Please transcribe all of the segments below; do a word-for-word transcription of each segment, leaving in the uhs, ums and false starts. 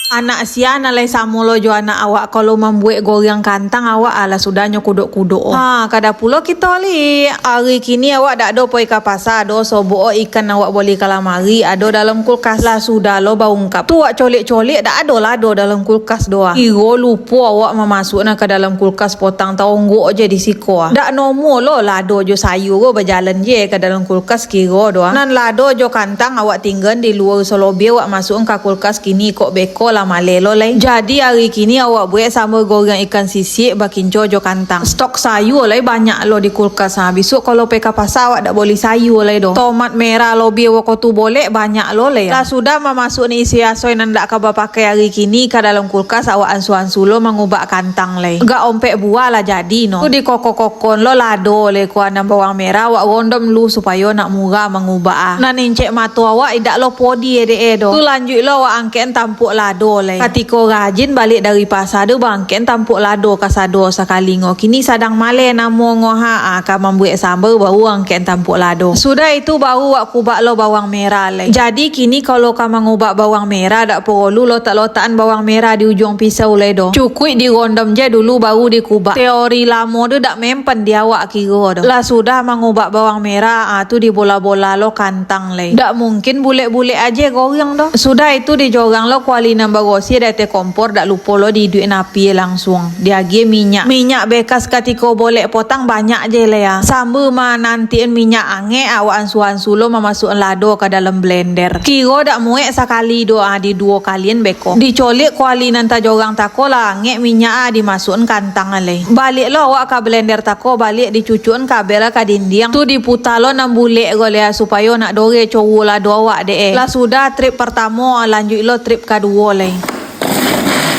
Anak sia nan lai samo lo jo anak awak, kalau mambuek goreng kantang awak alah sudahnyo kudok-kudok. Ha, kada pulo kito li. Ari kini awak dak ado poi ka pasa do, sobok ikan awak boli kalamari ado dalam kulkas. Lah sudah lo baungkap. Tu wak colek-colek dak ado lado dalam kulkas doh. Kiro lupo awak mamasuak nan ka dalam kulkas potang taonggok je di siko ah. Dak nomo lo lado jo sayua bajalan je ka dalam kulkas kiro doh. Nan lado jo kantang awak tinggan di lua salobih awak masuak ka kulkas kini kok beko lah maleh lo lai. Jadi ari kini awak buek sambal goreng ikan sisik bakinco jo kantang. Stok sayua lai banyak lo di kulkas ha. Bisuak kalau pai ka pasa awak dak boli sayua lai doh. Tomat merah lobih awak ko tu bolek banyak lo lai. Lah sudah mamasuak ni isi asoi nan dak ka bapakai ari kini ka dalam kulkas awak ansu-ansu lo mangubak kantang lai. Gak ompek buah lah jadi no. Tu dikokok-kokon lo lado lai kuah nan bawang merah awak rondom lu supayo nak murah mangubak ah. Nan incek mato awak idak lo podi edek e doh. Tu lanjuik lo awak angkek tampuak lado lai. Katiko rajin baliak dari pasa tu baangkek tampuak lado kasado sakali ngo. Kini sadang maleh namo ngo ha, ah, ka mambuek sambal baru angkek tampuak lado. Sudah itu baru wak kubak lo bawang merah lai. Jadi kini kalau ka mangubak bawang merah dak porolu lotak-lotakan bawang merah di ujuang pisau lai doh. Cukuik dirondom je dulu baru dikubak. Teori lamo tu dak mempan di awak kiro doh. Lah sudah mangubak bawang merah, ah, tu dibola-bola lo kantang lai. Dak mungkin bulek-bulek aje goreng doh. Sudah itu dijorang lo kuali nan barosih di ateh kompor, dak lupo lo diiduikan api langsung. Diagiah minyak. Minyak bekas katiko bolek potang banyak je lai ah. Sambil manantian minyak angek, awak ansu-ansu lo mamasuakan lado ka dalam blender. Kiro dak muek sakali doh ah, di duo kalian beko. Dicolek kuali nan tajorang tako lah angek minyak ah, dimasuakan kantang lai. Baliak lo awak ka blender tako, baliak dicucuakan kabel ka dindiang. Tu diputa lo nan bulek ko lai ah, supayo nak dore cowo lado awak dek e. Lah sudah trip partamo, lanjuik lo trip kaduo lai.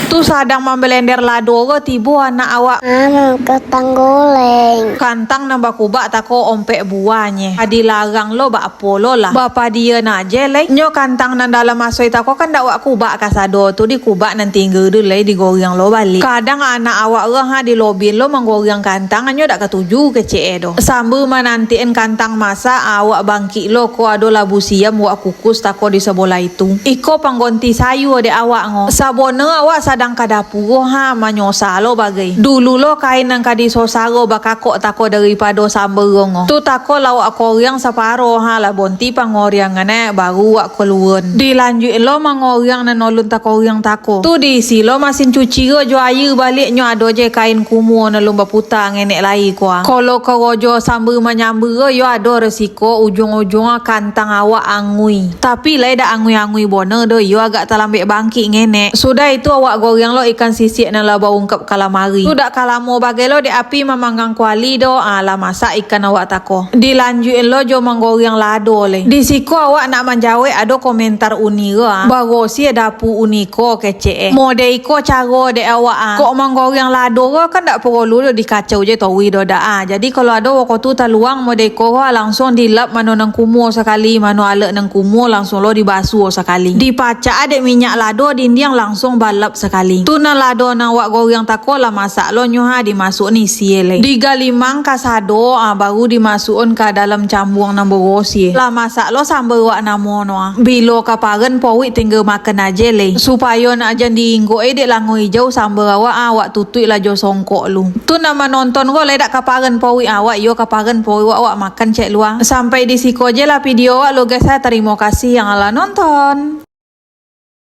Tu sadang mamblender lado ko tibo anak awak. Am, kantang goreng. Kantang nan bakubak tako ompek buahnye. Ka dilarang lo bak apo lo lah. Bapadian aje lai. Nyo kantang nan dalam asoi tako kan dak wak kubak kasado tu, dikubak nan tingga tu lai digoreng lo baliak. Kadang anak awak ko ha di lobi lo manggoreng kantang, nyo dak katuju kecek e doh. Sambil manantian kantang masak, awak bangkik lo ko ado labu siam wak kukus tako di sabolah itu. Iko panggonti sayua dek awak ngo. Sabona awak sadang ka dapua ha, manyosa lo bagai. Dulu lo kain nan ka disosaro bakakok tako daripado sambal ngo. Tu tako lah awak koriang saparo ha, lah bonti pangoriangan e, baru awak kaluan. Dilanjuik lo mangoriang nan ulun takoriang tako. Tu diisi lo masin cuci ko jo aia baliak, nyo ado je kain kumuo nan alun baputa ngenek lai ko ah. Kalau korojo sambal manyambal ko, yo ado resiko ujuang-ujuang kantang awak angui. Tapi lai dak angui-angui bona doh, iyo agak talambek bangkik ngenek. Sudah itu awak goreng lo ikan sisik nan lah baungkap kalamari. Tu dak ka lamo bagai lo dek api mamanggang kuali doh, ah, lah masak ikan awak tako. Dilanjuik lo jo manggoreng lado lai. Di siko awak nak manjawek ado komentar Uni ko ah. Barosiah dapu Uni ko kecek e. Model iko caro dek awak ah. Kok manggoreng lado ko kan dak porolu doh dikacau je towi doh dak ah. Jadi kalau ado wak ko tu taluang model iko ko ah, langsung dilap mano nan kumuo sakali, mano alat nan kumuo langsung lo dibasuo sakali. Dipacak dek minyak lado dindiang langsung balap sakali. Tu nan lado nan wak goreng tako lah masak lo nyo ha, dimasuakan isi e lai. Digalimang kasado ah, baru dimasuakan ka dalam cambuang nan barosiah. Lah masak lo sambal wak namo no ah. Bilo ka paran poruik tingga makan aje lai. Supayo nak jan diinggok e dek lango ijau sambal awak ah, wak tutuik lah jo songkok lu. Tu nan manonton ko lai dak ka paran poruik awak, iyo ka paran poruik wak, wak makan cek lu ah. Sampai di siko je lah video wak lo guys ah. Tarimo kasih yang lah nonton.